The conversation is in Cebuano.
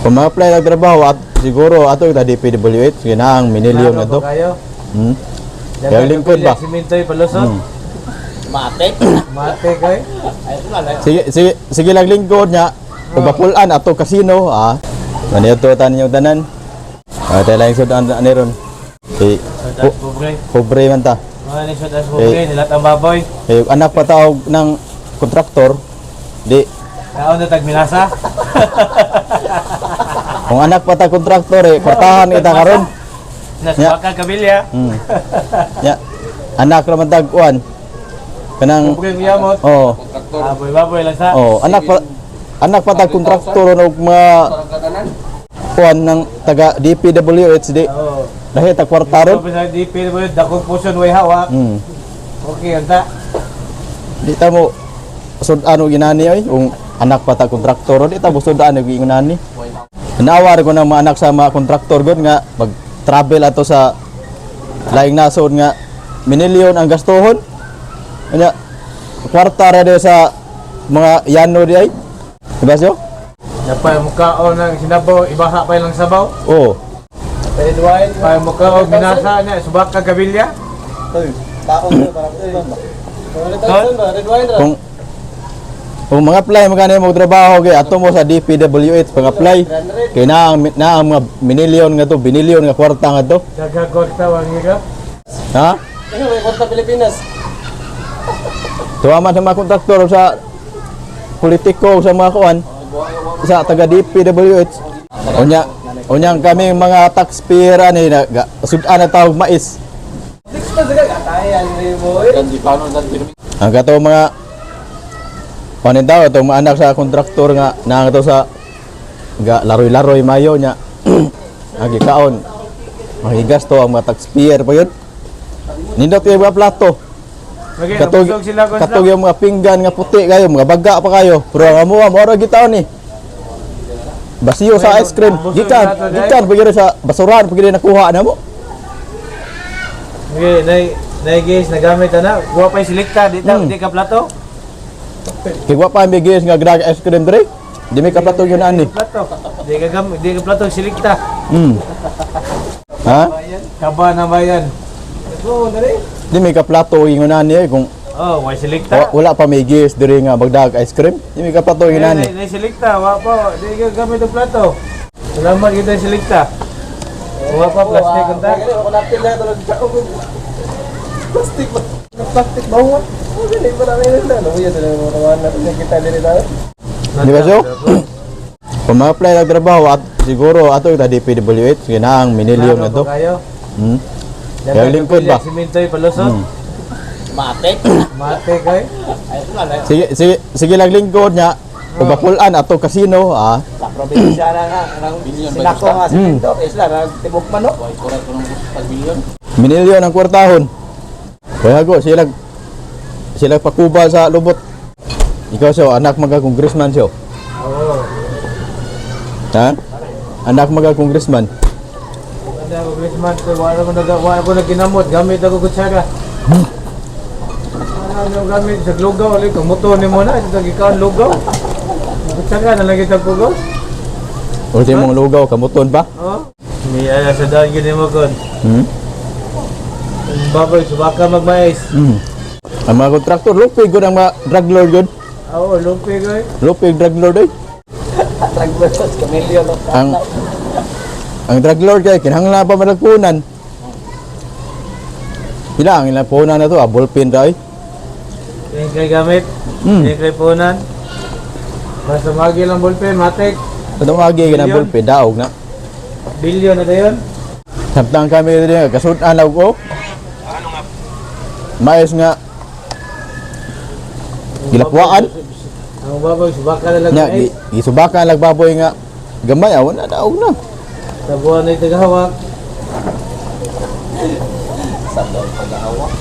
Kung ma-apply ng trabaho at siguro ato kita DPWH ginaang minilyon na Klaro to. ba kayo? Kaya lingkod ba? Siminto'y palusot. Matik. Mate kay. Ay, wala. Sige sige sige lang lingkod niya. Ug bapulan ato kasino ah. Manito ta ninyo tanan. Ah, tayo lang sudan ani ron. Eh, Sudas pobre. pobre man ta. Mga ni sudas pobre, nilat ang baboy. Eh, anak pa tawag ng kontraktor, di Kaon na tagminasa. kung anak pa ta kontraktor eh, kwartahan kita karon. Nasa baka kabilya. Ya. Anak ra man tag kuan. Kanang Pobre ang yamot. oh, Baboy baboy lang sa. oh, anak pa tag kontraktor og mga kuan ng taga DPWH di. Oo. Dahil tag kwarta ron. Ito sa DP mo dakong puson way hawak. Okay unta. Di ta mo sud-an og inani oy, kung anak pa ta kontraktor di ta mo sud-an og inani. Nawar ko ng mga anak sa mga kontraktor gud nga mag-travel ato sa laing nasod nga minilyon ang gastuhon. Nya kwarta ra di sa mga yano di ay. Diba siyo? Napay mukha o ng sinabaw, ibaha pa ilang sabaw. Oo. Pay mukha o minasa niya, subak ka kabilya. Kung kung mga apply magkano mo trabaho kay ato mo sa DPWH pag apply kay naa ang mga minilyon nga to, binilyon nga kwarta nga to. Daghang kwarta wang hirap. Ha? May kwarta Pilipinas. Tuwa man sa mga kontraktor sa politiko sa mga kuan sa taga DPWH. Unya unya kami mga taxpayer ani na sud-an na tawag mais. Ang kato mga panin daw itong mga anak sa kontraktor nga naa to sa ga laroy-laroy mayo nya ang gikaon mahigasto ang mga taxpayer pa yun. Nindot kay mga plato. Okay, Katog, nabusog sila ko katog yung mga pinggan nga puti kayo, mga baga pa kayo. Pero ang amuha, mora gitaon ni. Basiyo sa ice cream. Busog Gikan, na to, day. gikan pag sa basurahan pag nakuha na mo. Okay, nay nay guys, nagamit ana. Kuha pa yung silikta, di ta, di ka plato. Kay wa pa may gis nga grag ice cream dre. Di may kaplato yun ani. Plato. Di ka plato silikta. Ha? Kaba na bayan. Di may kaplato ingon ani eh, kung Oh, may silikta. wala pa may gis diri nga magdag ice cream. Di may kaplato yun Nay, ani. nay silikta, wa pa, di ka gamit ang plato. Salamat kita silikta. Wa pa plastic unta. Plastic ba? Plastic ba? Oh, dili pa namin nila. Ano yan? Kita dili tayo. Di ba so? Kung ma-apply ng trabaho at siguro ato kita DPWH ginaang minilyon nga to. Kayo. Kaya lingkod ba? Siminto'y palusot. Matik. Mate kay. Ay, wala. Sige sige sige lang lingkod niya. Ug bapulan ato kasino ah. Sa probinsya na nga. Sinako nga simento. Isla, tibok manok. Minilyon ang kwartahon. Kaya go sila sila pakuba sa lubot. Ikaw siyo, anak mga congressman siyo. Oo. Ha? Anak mga congressman. Ganda ko Christmas ko wala ko nag wala ko naginamot gamit ako kutsara. Ano gamit sa lugaw ulit kung muto ni mo na sa gikaon lugaw. Kutsara na lagi sa pugaw. O di mong lugaw, kamuton pa? Oh. Ni ala sa daan gini mo kon. Ang baboy subaka magmais. Ang mga kontraktor, lupig gud ang mga drug lord gud. Oo, lumpi ko eh. Lupig drug lord oy. Drug lords, kamilyon. Ang drug lord kay kinahanglan pa malagpunan. Pila ang ilang punan na to, ah, ballpen ra oy. Yung kay gamit. Yung kay punan. Basta magi lang ballpen, matik. Ito magi na Bilyon. ballpen daog na. Bilyon na dayon. Samtang kami diri kasud-an ako. Mais nga gilakwaan. Ang baboy subaka na lang Nya mais. gisubakan lagbaboy nga gamay awan na daog na. Tabuan na itagahawak. Sa daw pag-aawak.